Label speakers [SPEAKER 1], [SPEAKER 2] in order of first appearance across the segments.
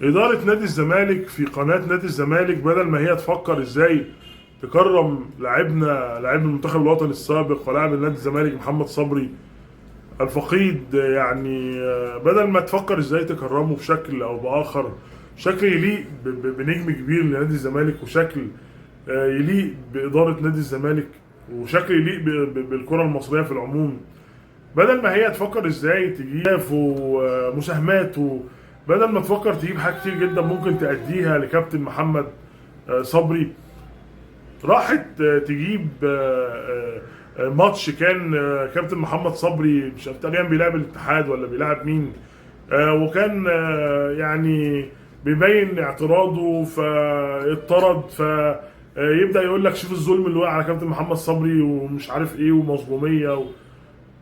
[SPEAKER 1] إدارة نادي الزمالك في قناة نادي الزمالك بدل ما هي تفكر إزاي تكرم لاعبنا، لاعب المنتخب الوطني السابق ولاعب نادي الزمالك محمد صبري الفقيد، يعني بدل ما تفكر إزاي تكرمه بشكل أو بآخر، شكل يليق بنجم كبير لنادي الزمالك، وشكل يليق بإدارة نادي الزمالك، وشكل يليق بالكرة المصرية في العموم، بدل ما هي تفكر ازاي تجيب ومساهمات، بدل ما تفكر تجيب حاجات كتير جدا ممكن تأديها لكابتن محمد صبري، راحت تجيب ماتش كان كابتن محمد صبري مش عارف تقريبا بيلعب الاتحاد ولا بيلعب مين، وكان يعني بيبين اعتراضه فاضطرد، فيبدأ يقول لك شوف الظلم اللي وقع على كابتن محمد صبري ومش عارف ايه ومظلومية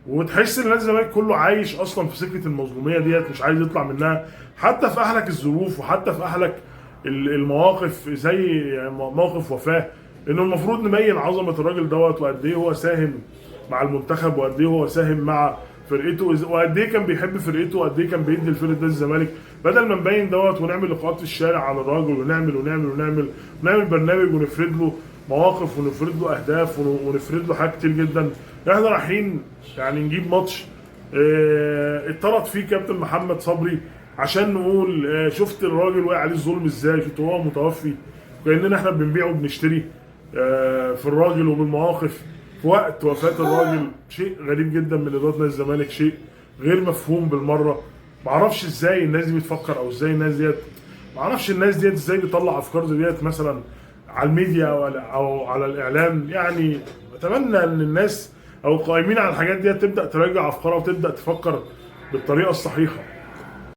[SPEAKER 1] وتحس ان نادي الزمالك كله عايش اصلا في سكة المظلوميه ديت، مش عايز يطلع منها حتى في احلك الظروف وحتى في احلك المواقف، زي موقف وفاه، انه المفروض نبين عظمه الراجل دوت وقد ايه هو ساهم مع المنتخب وقد ايه هو ساهم مع فرقته وقد ايه كان بيحب فرقته وقد ايه كان بيدي لفرقة نادي الزمالك. بدل ما نبين دوت ونعمل لقاءات في الشارع على الراجل ونعمل ونعمل ونعمل ونعمل برنامج ونفرد له مواقف ونفرد له اهداف ونفرد له حاجات كتير جدا، احنا رايحين يعني نجيب ماتش اتطرد فيه كابتن محمد صبري عشان نقول شفت الراجل وقع عليه الظلم ازاي، شفت هو متوفي، كاننا احنا بنبيع وبنشتري في الراجل وبالمواقف في وقت وفاة الراجل. شيء غريب جدا من ادارة نادي الزمالك، شيء غير مفهوم بالمرة. معرفش ازاي الناس دي بتفكر او ازاي الناس ديت، معرفش الناس ديت ازاي بتطلع افكار زي ديت مثلا على الميديا او على الاعلام. يعني اتمنى ان الناس او القائمين على الحاجات ديت تبدا تراجع افكارها وتبدا تفكر بالطريقة الصحيحة.